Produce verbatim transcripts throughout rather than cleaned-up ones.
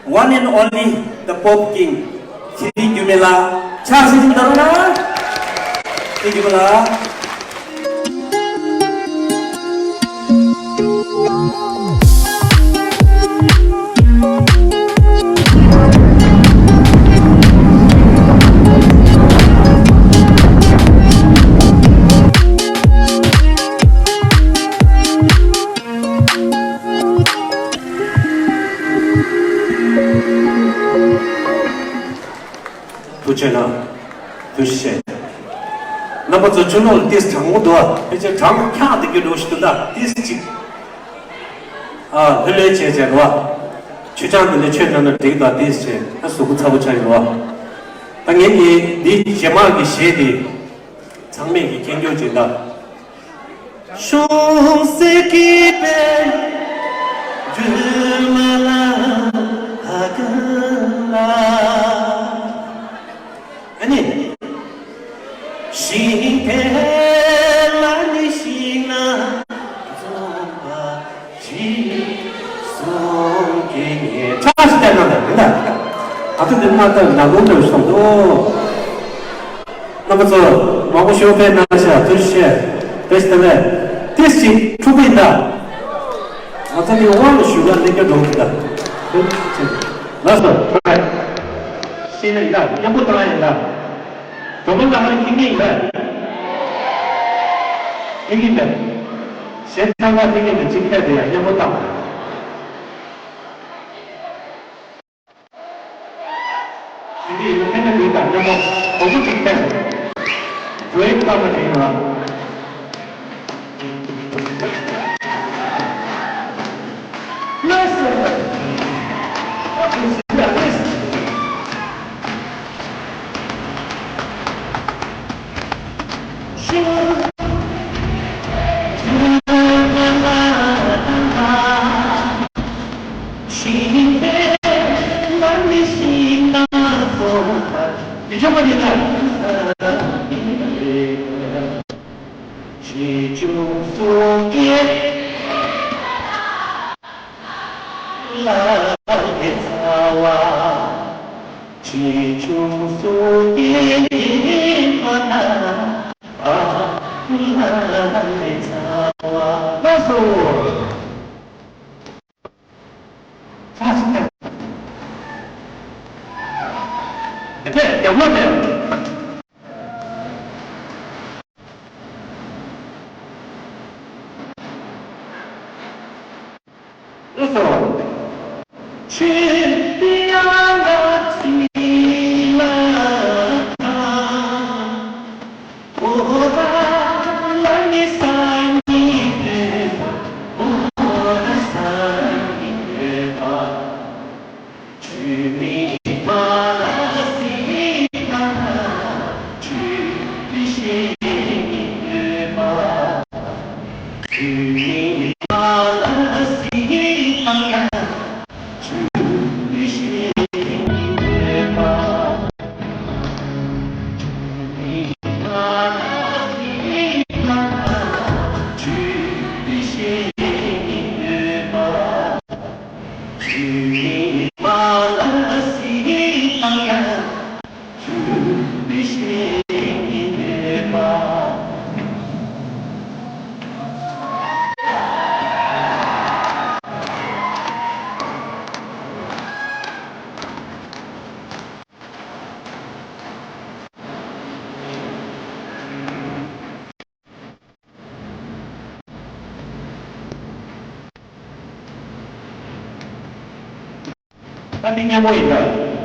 One and only the Pop King, ཚེ་རིང་འགྱུར་མེད་ལགས། ཕྱག་ཞུ་ཞུ་ད་རུང་ན། ཚེ་རིང་འགྱུར་མེད་ལགས། ཐུགས་རྗེ་གནང་། ཐུགས་རྗེ་ཆེ། རྣམ་པ་ཚོ་ཆུ་ལོག་ཏིས་གྲང་མོ་འདུག་ཨ། ཕལ་ཆེར་གྲང་འཁྱག་དེ་གི་འགྲོ་ཞིག་འདུག་ད་ཏིས་ཅིག་ཨ་ལྷོད་ལྷོད་བྱས་བྱས་རོ། ཆུ་ཆང་འདི་ནས་ཆོས་གནང་ན་འགྲིག་ད་ཏིས་བྱས་ཨ་གཟུགས་པོ་ཚ་པོ་ཆགས་ཡོད་རོ། ད་ངེད་ཀྱིས་འདི་རྗེས་མ་གི་གཞས་དེ། ཚང་མས་ཀྱི་མཁྱེན་རྒྱུ་ཅིག་ད། ཤོང་སེ་ཀི་པེ་རྒྱུ་མ་ལ་ཧ་ག་ལ། ཨ་ནི། ཤིང་ཕེ་ལ་ནི་ཤིང་ན་རྫོང་པ། ཕྱག་ཞུ་བསྟན་གནང་དང་མིན་ད། ཨ་ཐུ་འདི་མ་ལྟ་ན་དགོངས་འདོད་སོང་དོ། རྣམ་པ་ཚོ་མང་པོ་ཞུ་ཕེ་ན་ཤ་ཐུ་ཤེ་བེ་སྟ་ལེ་ཏིས་ཅིག་ཕྲུ་གུ་ཡིན་ད། ང་ཚོ་འདི་དབང་ལ་ཞུ་ན་ལེགས་སྐྱོ་འགྲོ་གི་ད། ལགས་སོ། ཤེས་ན་ཡིན་ད་མཉམ་པོ་བཏང་ཡིན་ད། གྲོགས་པོ་ལ་ཧ་ལས་ཁྱི་ངན་ཡིན་ད། ཨེ་གི་ད། གཞན་ཚང་མ་དེ་གས་ནས་གཅིག་ཕེབས་ཏེ་ཡང་མཉམ་པོ་བཏང་། དེ་འདྲའི་ཡོད་ཕན་ནི་མེད་དང་མཉམ་པོ་གོ་བོ་གཅིག་ཕེབས་ཏེ་བོད་ཡིག་བཏང་བ་དེ་ཡིན་ལ། ལགས་སོ། ད་འདི་སྙན་པོ་ཡིན་ད།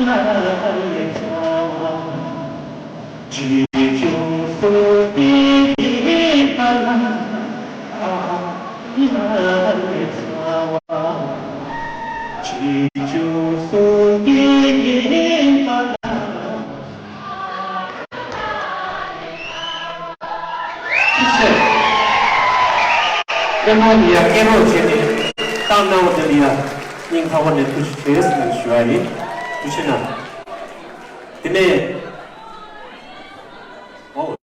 ཐུགས་རྗེ་ཆེ། སྐྱེ་བོ་འདི་ཡ་སྐྱེ་རོགས་བྱས་ནས་བཏང་གནང་བ་དེ་ལ་ཡ་སྙིང་ཐག་པ་ནས་ཐུགས་རྗེ་ཆེ་ཟེར་ནས་ཞུ་བ་ཡིན། ཐུགས་རྗེ་གནང་། དེ་ནས་ཨོ།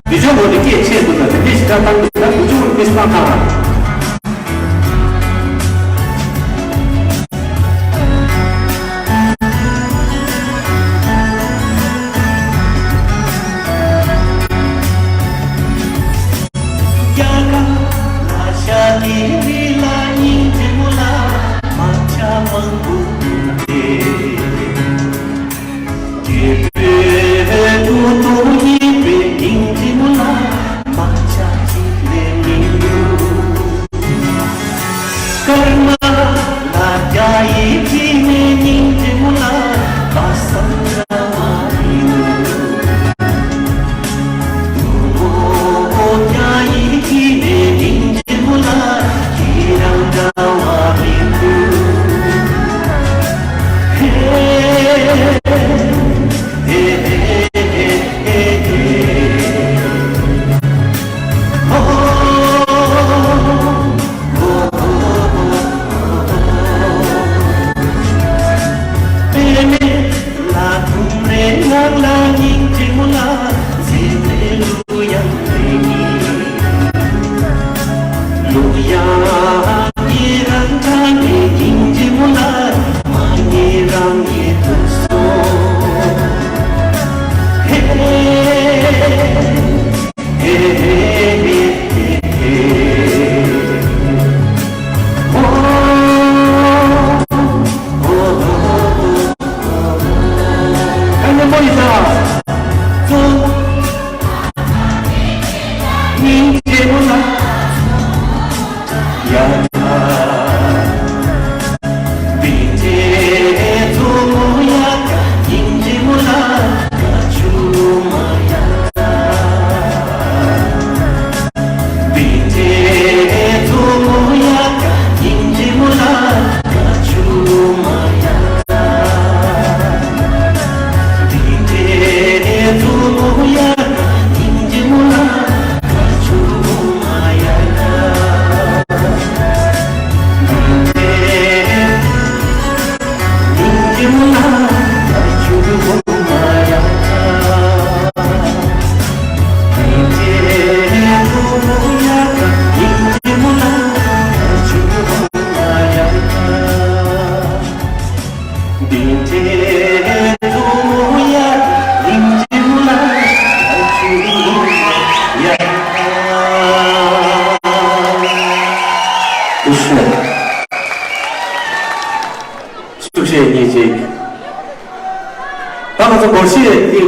དེ་ཆོག་གོ་དེ་སྐད་ཆེད་དུ་ན་དེ་འདྲས་ཞིག་ད་བཏང་གི་ད་དུ་ཆུང་དེ་སྤང་ཁ།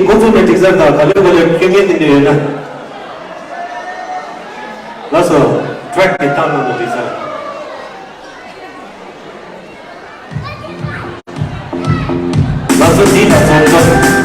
ཁོང་ཚོ་ནས་འགྲིག་ས་དང་ག་ལེར་ག་ལེར་སྐད་ངན་དེ་འདྲ་ཡོད་ན། ལགས་སོ། ཊེག་དེ་བཏང་གནང་དང་འགྲིག་ས། ལགས་སོ། འདི་ལ་ཚོང་ཚོང་།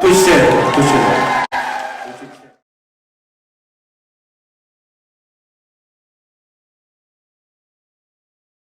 ཐུགས་རྗེ་ཆེ། ཐུགས་རྗེ་ཆེ།